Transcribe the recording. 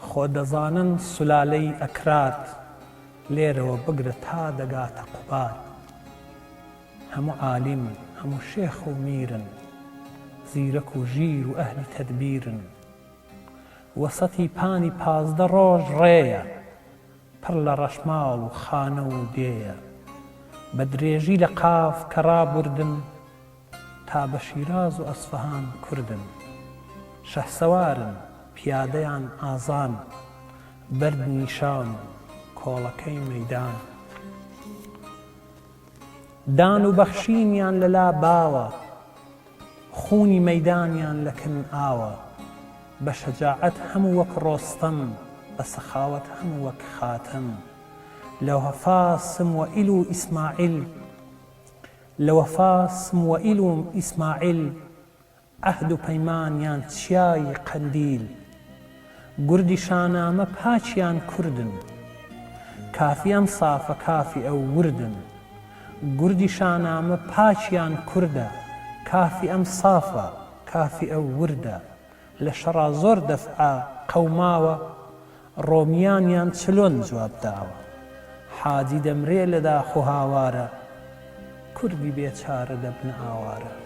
خۆ دەزانن سولالەی ئەکراد لێرەوە بگرە تا دەگاتە قوباد. هەموو عالیم، هەموو شێخ و میرن، زیرەک و ژیر و ئەهلی تەدبیرن. وەسەتی پانی 15 ڕۆژ ڕێیە، پڕ لە ڕەشماڵ و خانە و دێیە. بە درێژی لە قاف کە ڕابوردن، تا بە شیراز و ئەسفەهان کوردن. شەهسەوارن، پیادەیان ئازان، بەرد نیشان و کۆڵەکەی مەیدان. دان و بەخشینیان لە لا باوە، خوونی مەیدانیان لە کن ئاوە. بە شەجاعەت هەموو وەک ڕۆستەم، بە سەخاوەت هەموو وەک خاتەم. لە وەفا سموەئیل و ئیسماعیل، لە وەفا سموەئیل و ئیسماعیل، عەهد و پەیمانیان چیای قەندیل. گوردی شانامە پاکیان کوردن. کافی ئەم سافە کافی ئەو وردن. گوردی شانامە پاکیان کوردە. کافی ئەم سافە کافی ئەو وردە. لە شەڕا زۆر دەفعە قەوماوە. ڕۆمیانیان چلۆن جواب داوە. حاجی دەمرێ لە داخ و هاوارە. کوردی بێچارە دەبنە ئاوارە.